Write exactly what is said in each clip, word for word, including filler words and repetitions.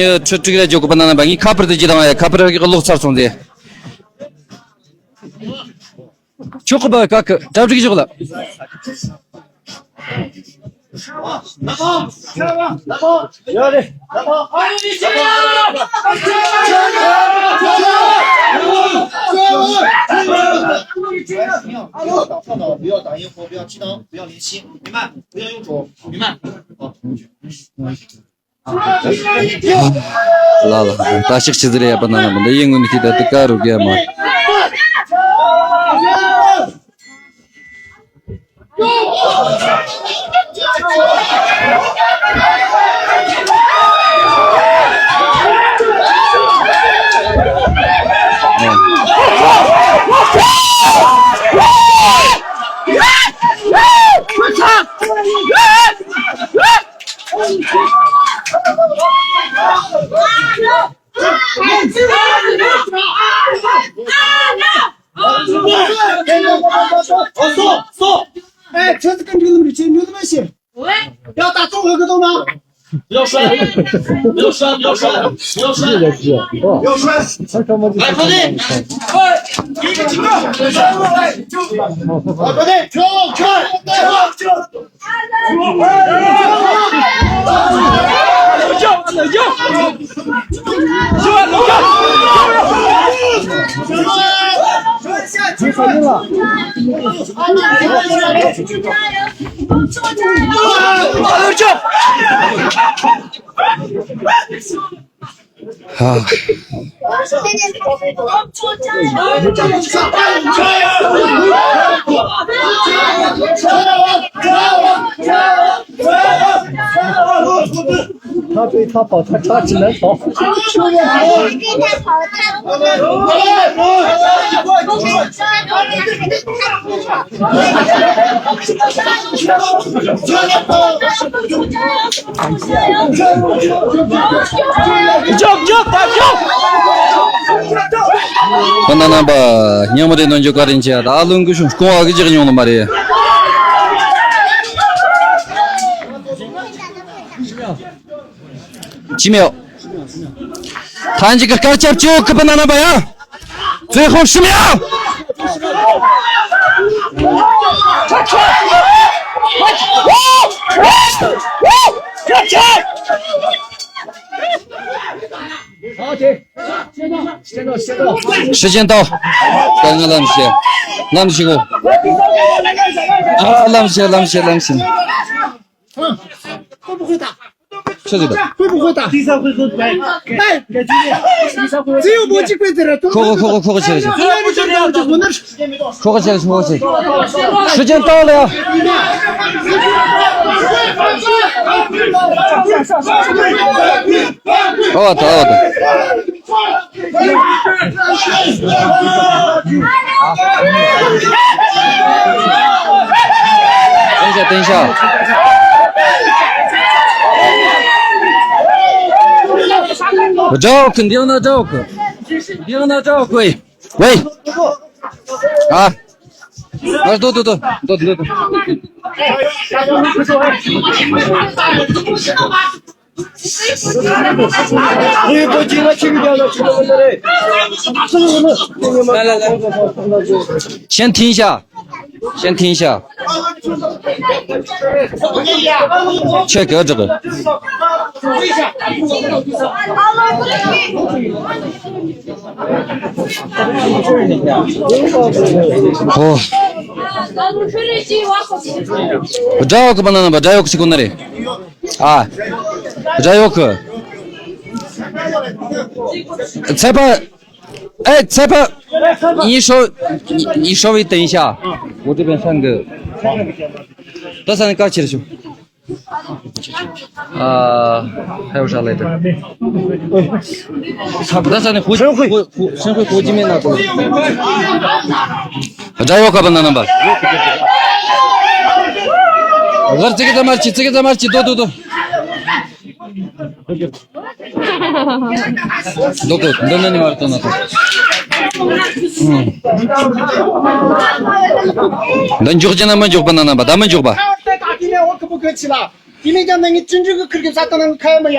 ཁྲི་དྲུག་རེ་འཇོག་གི་པ་ན་ན་པ་ངའི་ཁ་པར་དུ་ཇི་དང་ཡ་ཁ་པར་གི་ལོག་ཚར་སོང་ཟེ། ཆོག་གི་པ་ཀ་ཀི་གྲ་སྒྲིག་ཞོག་ལ། ལ་ལ་ད་ཤག་ཆི་ཟིག་རེད་ཡ་པ་ན་ན་མི་འདི་ཡིན་ངུ་ནི་ཁྱི་ད་དུ་ཀ་རུ་ག་མ། ཨེ། ཁྱོད་ཚོ་ག་འགྲིག་ལམ་རེ་བྱེད་ནུས་ལ་མ་ཤེས། ཡ་ད་ཚོང་ཧ་གི་དང་ན། ཐག་པའི་ཐག་པ་ཐག་ཁྲག་ཅི་ན་ཐོག་ཁོ་ན་ན་པ་ཉམས་རེ་ནོན་རྒྱུ་ག་རིན་ཆེ་ད་ཨ་ལུང་གི་ཤོང་སྐོང་བ་གི་ཅིག་ཉུང་ནི་མ་རེད། ཅི་མེད། ཐང་ཅིག་གི་སྐར་ཆ་བཅུ་གི་པ་ན་ན་པ་ཡ། ཚེ་ཧོབ་ཤི་མེད་ཡ། ཧྲི་ཅན་ཏོ། ད་ང་ལམ་ཤེས། ལམ་ཤེས་གོ། ཨ་ལམ་ཤེས་ལམ་ཤེས་ལམ་ཤེས། 会不会打？ ཆི་ཟིག་དང་། 会不会打？ 哎，只有我这个在这儿。 ཁོ་ཁོ་ཁོ་ཁོ་ཁོ་ཆི་ཟིག་ཁོ་ཁོ་ཆི་ཟིག་ཁོ་ཁོ་ཆི་ཟིག་ཁོ་ཁོ་ཆི་ཟིག 时间到了呀。 ཨོ་ད་ཨོ་ད། ཏན་ཤ་ཏན་ཤ། འདྲ་བོ་གི་འདི་ཡང་ན་འདྲ་བོ་གི། འདི་ཡང་ན་འདྲ་བོ་གི་ཝེ། ཝེ། ཨ། ཨ་ཏོ་ཏོ་ཏོ་ཏོ་ཏོ་ཏོ། ཤན་ཐིན་ཤ། ཤན་ཐིན་ཤ། ཆེ་གེ་འགྲིག་གི། ཨོ། དགྲ་ཡོག་གི་པ་ན་ན་པ་དགྲ་ཡོག་གི་སི་ཀོ་ན་རེ། ཨ། དགྲ་ཡོག་གི། ཚད་པ། ཨེ་ཚད་པ། ཉི་ཤོ། ཉི་ཤོ་བའི་ཏེན་ཤ། འོ་དེ་པན་ཧྲན་གི། ད་ས་ནི་ཀ་ཆེར་ཤོ། ཨ། ཧེ་བ་ཧྲ་ལེ་ཏེ། ད་ས་ནི་ཧུ་ཧུ་ཧུ་ཧུ་ཧུ་ཧུ་ཅི་མེ་ན་ཏོ། དགྲ་ཡོག་ག་པ་ན་ན་པ། གར་ཙི་གི་ད་མར་ཅི་ཙི་གི་ད་མར་ཅི་དོ་དོ་དོ། どこ、どんなにもあるとなと。うん。ད་འཇོག་ཅེ་ན་མ་འཇོག་པ་ན་ན་པ་ད་མ་འཇོག་པ། དེ་ནས་འོག་གི་བུ་གི་ཆི་ལ། དེ་ནས་ཀྱང་ནང་གི་ཅི་འཇུག་གི་ཁིར་གི་ས་ཏང་ནང་གི་ཁ་ཡ་མ་ཡ།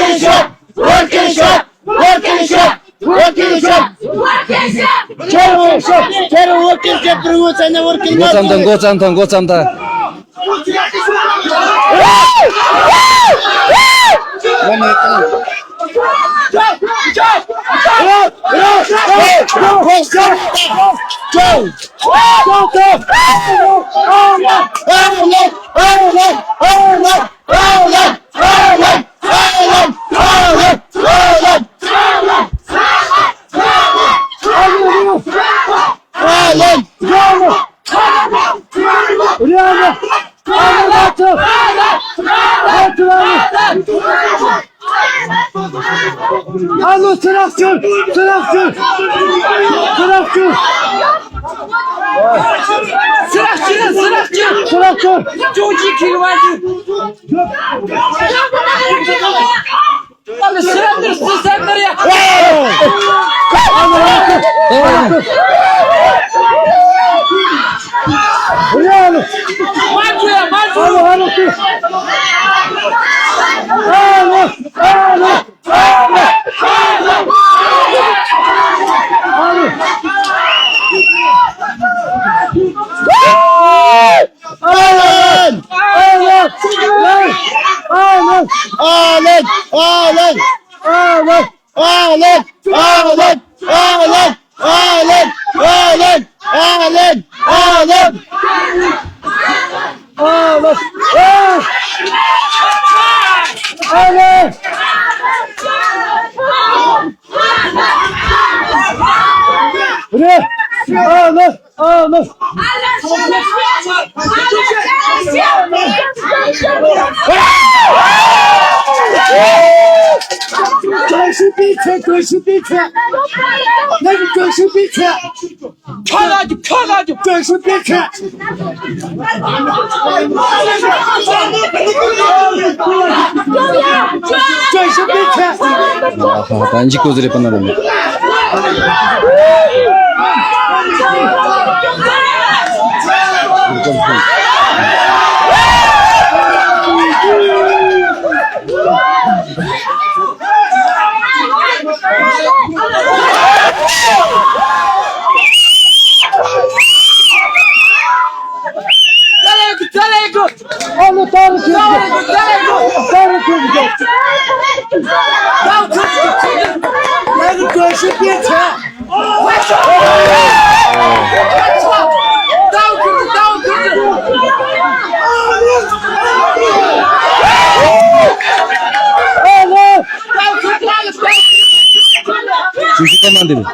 Working shop! Working shop! Working shop! Working shop! Working shop! Working shop! Working shop! འགོ་བརྩམས་དང་འགོ་བརྩམས་དང་འགོ་བརྩམས་དང་། ཨ་ལོ། ཚུར་ར་ཤོག་ཚུར་ར་ཤོག་ཚུར་ར་ཤོག་ཚུར་ར་ཤོག་ཚུར་ར་ཤོག་ཅོག་ཅིག་ཁྱེར་བ་ཅིག་ཨ་ལོ། སེམས་ནུར་སེམས་ནུར་ཡ། མ་འགྲོ་ཡ་མ་འགྲོ། ཨ་ལན། ཨ་ལན། ཨ་ལན། ཨ་ལན། ཨ་ལོ། ཀྲོའུ་ཞི་པིན་ཚེ། ཀྲོའུ་ཞི་པིན་ཚེ། ནང་ཀྲོའུ་ཞི་པིན་ཚེ། ཁྱོད་ལ་ཀྱི། ཁྱོད་ལ་ཀྱི། ཀྲོའུ་ཞི་པིན་ཚེ། ཀྲོའུ་ཞི་པིན་ཚེ། ད་འཇིགས་སྐུལ་ཟེར་པ་ན་རེད། ཨ་ལོ། ད་རུ་ཁྱོད་ཀྱི། ད་རུ་ཁྱོད་ཀྱི། ད་རུ་ཁྱོད་ཀྱི། ད་རུ་ཁྱོད་ཀྱི། ཨ་ལོ། ཅི་ཞིག་ག་མ་འདི།